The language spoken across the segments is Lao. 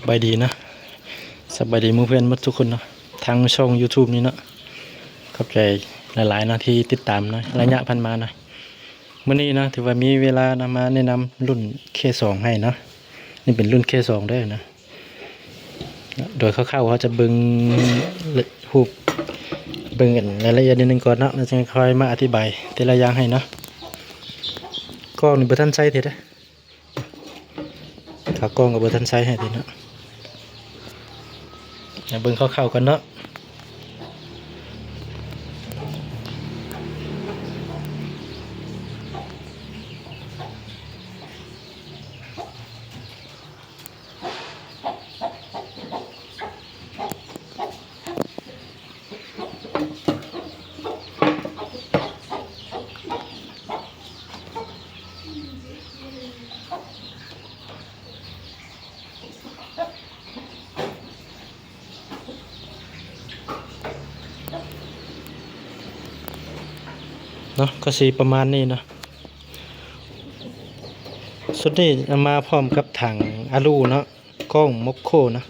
ສະບາຍດີນະ ສະບາຍດີໝູ່ເພື່ອນໝົດທຸກຄົນເນາະ ທາງຊ່ອງຢູທູບນີ້ເນາະ. ຂອບໃຈຫຼາຍໆເນາະທີ່ຕິດຕາມເນາະ ໄລຍະຜ່ານມາເນາະ. ມື້ນີ້ເນາະ ຖືວ່າມີເວລານະ ມາແນະນຳລຸ້ນເຄສອງໃຫ້ເນາະ. ນີ້ເປັນລຸ້ນເຄສອງເດີນະ. ໂດຍຄ່າວໆ ເຮົາຈະເບິ່ງຮູບ ເບິ່ງອັນລາຍລະອຽດນິດໜຶ່ງກ່ອນເນາະ ແລ້ວຈຶ່ງຄ່ອຍມາອະທິບາຍແຕ່ລະຢ່າງໃຫ້ເນາະ. ກ້ອງນີ້ບໍ່ທັນໃຊ້ເທື່ອເດ້. ຂາກ້ອງກໍບໍ່ທັນໃຊ້ໃຫ້ເທື່ອເນາະ. ມາເບິ່ງຄ່າວໆ ກ່ອນເນາະ. ເນາະ ກໍຊິປະມານນີ້ເນາະ. ຊຸດນີ້ເອົາມາພ້ອມກັບຖັງອາລູເນາະ ກ້ອງໂມໂຄເນາະ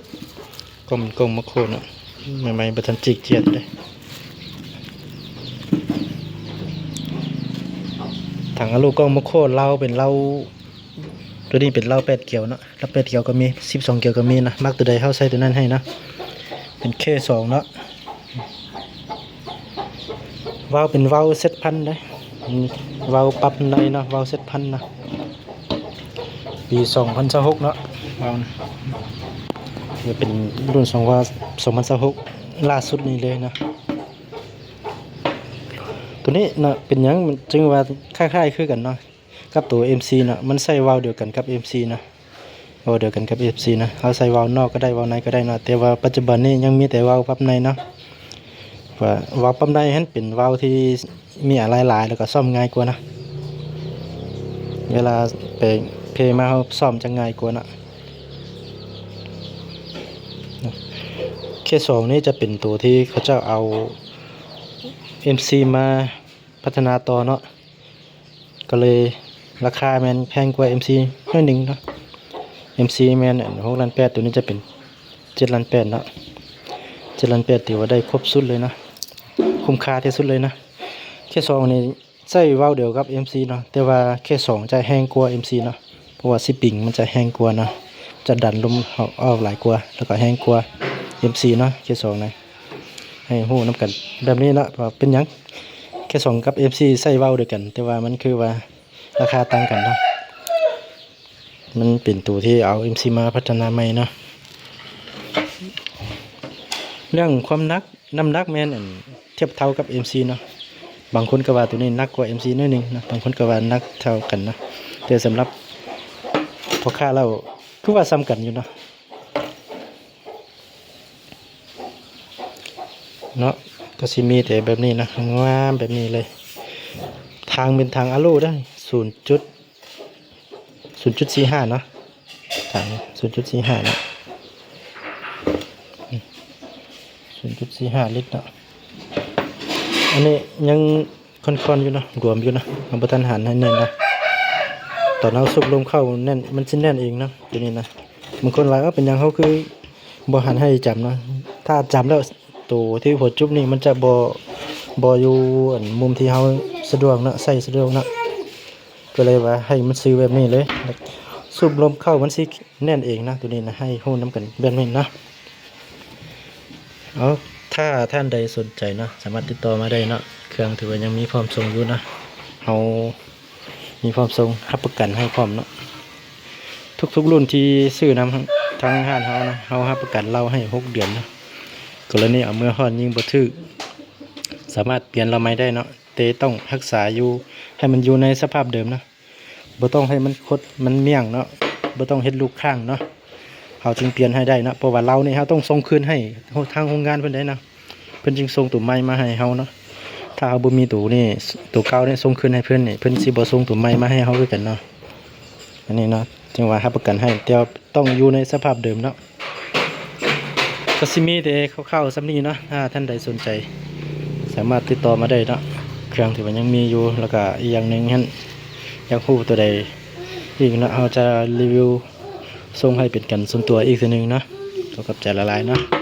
ກ້ອງ ກ້ອງໂມໂຄເນາະ ໃໝ່ໆ ບໍ່ທັນຈີກຈຽດເດ້. ຖັງອາລູກ້ອງໂມໂຄ ເລົາເປັນເລົາ ໂຕນີ້ເປັນເລົາແປດກຽວເນາະ ເລົາແປດກຽວກໍມີ ສິບສອງກຽວກໍມີນະ. ມັກໂຕໃດເຮົາໃສ່ໂຕນັ້ນໃຫ້ເນາະ. ເປັນເຄສອງເນາະ. ວາວເປັນວາວເຊັດພັນເດ້ ວາວປັບໃນເນາະ ວາວເຊັດພັນນະ ປີສອງພັນຊາວຫົກເນາະ. ວາວນີ້ເປັນລຸ້ນສອງພັນຊາວຫົກ ລ່າສຸດນີ້ເລີຍນະ. ໂຕນີ້ນະ ເປັນຫຍັງມັນຈຶ່ງວ່າຄ້າຍໆຄືກັນເນາະ ກັບໂຕເອັມຊີເນາະ ມັນໃຊ້ວາວດຽວກັນກັບເອັມຊີນະ ວາວດຽວກັນກັບເອັມຊີນະ. ເຮົາໃສ່ວາວນອກກໍໄດ້ ວາວໃນກໍໄດ້ເນາະ ແຕ່ວ່າປັດຈຸບັນນີ້ຍັງມີແຕ່ວາວປັບໃນເນາະ. ວ່າວາວປັບໃນຫັ້ນເປັນວາວທີ່ມີອາໄລຫຼາຍ ແລ້ວກໍສ້ອມງ່າຍກວ່ານະ ເວລາໄປເພມາເຮົາສ້ອມຈະງ່າຍກວ່າເນາະ. ເຄສອງນີ້ຈະເປັນໂຕທີ່ເຂົາເຈົ້າເອົາເອັມຊີມາພັດທະນາຕໍ່ເນາະ ກໍເລີຍລາຄາແມ່ນແພງກວ່າເອັມຊີໜ້ອຍໜຶ່ງເນາະ. ເອັມຊີແມ່ນອັນຫົກລ້ານແປດ ໂຕນີ້ຈະເປັນເຈັດລ້ານແປດເນາະ ເຈັດລ້ານແປດ ຖືວ່າໄດ້ຄົບຊຸດເລີຍເນາະ ຄຸ້ມຄ່າທີ່ສຸດເລີຍເນາະ. ເຄສອງນີ້ໃຊ້ວາວດຽວກັບເອັມຊີເນາະ ແຕ່ວ່າເຄສອງຈະແຮງກວ່າເອັມຊີເນາະ ເພາະວ່າສະປຣິງມັນຈະແຮງກວ່າເນາະ ຈະດັນລົມອອກຫຼາຍກວ່າ ແລ້ວກໍແຮງກວ່າເອັມຊີເນາະ. ເຄສອງນະ ໃຫ້ຮູ້ນຳກັນແບບນີ້ເນາະ ວ່າເປັນຫຍັງເຄສອງກັບເອັມຊີໃຊ້ວາວດຽວກັນ ແຕ່ວ່າມັນຄືວ່າລາຄາຕ່າງກັນເນາະ. ມັນເປັນໂຕທີ່ເອົາເອັມຊີມາພັດທະນາໃໝ່ເນາະ. ເລື່ອງຄວາມໜັກ ນ້ຳໜັກແມ່ນ ອັນ ທຽບເທົ່າກັບເອັມຊີເນາະ. ບາງຄົນກໍວ່າໂຕນີ້ໜັກກວ່າເອັມຊີໜ້ອຍໜຶ່ງເນາະ ບາງຄົນກໍວ່າໜັກເທົ່າກັນເນາະ ແຕ່ສຳລັບພໍ່ຄ້າແລ້ວຄືວ່າສ່ຳກັນຢູ່ເນາະ. ເນາະ ກໍຊິມີແຕ່ແບບນີ້ນະ ງາມແບບນີ້ເລີຍ. ຖັງເປັນຖັງອາລູເດີ ສູນຈຸດ ສູນຈຸດສີ່ຫ້າເນາະ ຖັງສູນຈຸດສີ່ຫ້າເນາະ ສູນຈຸດສີ່ຫ້າລິດເນາະ. ອັນນີ້ຍັງ ຄ່ອນໆຢູ່ເນາະ ຫຼວມຢູ່ເນາະ ເຮົາບໍ່ທັນຫັນໃຫ້ແໜ້ນເນາະ. ຕອນເຮົາສູບລົມເຂົ້າແໜ້ນ ມັນຊິແໜ້ນເອງເນາະ ໂຕນີ້ນະ. ບາງຄົນວ່າ ເອີ ເປັນຫຍັງເຮົາຄືບໍ່ຫັນໃຫ້ຈ້ຳເນາະ. ຖ້າຈ້ຳແລ້ວ ໂຕທີ່ຫົວຈຸບນີ້ມັນຈະບໍ່ ບໍ່ຢູ່ອັນມຸມທີ່ເຮົາສະດວກເນາະ ໃຊ້ສະດວກເນາະ. ກໍເລີຍວ່າໃຫ້ມັນຊື່ແບບນີ້ເລີຍ ສູບລົມເຂົ້າມັນຊິແໜ້ນເອງນະ ໂຕນີ້ນະ ໃຫ້ຮູ້ນຳກັນແບບນີ້ເນາະ. ເອົາ ຖ້າທ່ານໃດສົນໃຈເນາະ ສາມາດຕິດຕໍ່ມາໄດ້ເນາະ ເຄື່ອງຖືວ່າຍັງມີພ້ອມສົ່ງຢູ່ເນາະ ເຮົາມີພ້ອມສົ່ງ ຮັບປະກັນໃຫ້ພ້ອມເນາະ. ທຸກໆລຸ້ນທີ່ຊື້ນຳທາງຮ້ານເຮົານະ ເຮົາຮັບປະກັນເລົາໃຫ້ຫົກເດືອນເນາະ. ກໍລະນີເອົາເມືອຮ້ອນຍິງບໍ່ຖືກ ສາມາດປ່ຽນເລົາໃໝ່ໄດ້ເນາະ ແຕ່ຕ້ອງຮັກສາຢູ່ ໃຫ້ມັນຢູ່ໃນສະພາບເດີມເນາະ. ບໍ່ຕ້ອງໃຫ້ມັນຄົດມັນມ້ຽງເນາະ ບໍ່ຕ້ອງເຮັດລູກຄ້າງເນາະ ເຮົາຈຶ່ງປ່ຽນໃຫ້ໄດ້ເນາະ. ເພາະວ່າເລົານີ້ເຮົາຕ້ອງສົ່ງຄືນໃຫ້ທາງໂຮງງານເພິ່ນໄດ້ເນາະ ເພິ່ນຈຶ່ງສົ່ງໂຕໃໝ່ມາໃຫ້ເຮົາເນາະ. ຖ້າເຮົາບໍ່ມີໂຕນີ້ ໂຕເກົ່ານີ້ສົ່ງຄືນໃຫ້ເພິ່ນນີ້ ເພິ່ນຊິບໍ່ສົ່ງໂຕໃໝ່ມາໃຫ້ເຮົາຄືກັນເນາະ. ອັນນີ້ເນາະ ຈຶ່ງວ່າຮັບປະກັນໃຫ້ ແຕ່ວ່າຕ້ອງຢູ່ໃນສະພາບເດີມເນາະ. ກໍຊິມີແຕ່ຄ່າວໆສ່ຳນີ້ເນາະ ຖ້າທ່ານໃດສົນໃຈ ສາມາດຕິດຕໍ່ມາໄດ້ເນາະ. ເຄື່ອງທີ່ວ່າຍັງມີຢູ່ ແລ້ວກໍອີກຢ່າງໜຶ່ງຫັ້ນ ຢາກຮູ້ໂຕໃດອີກເນາະ ເຮົາຈະຣີວິວ ສົ່ງໃຫ້ເປັນການສ່ວນຕົວອີກເທື່ອໜຶ່ງເນາະ. ຂໍຂອບໃຈຫຼາຍໆເນາະ.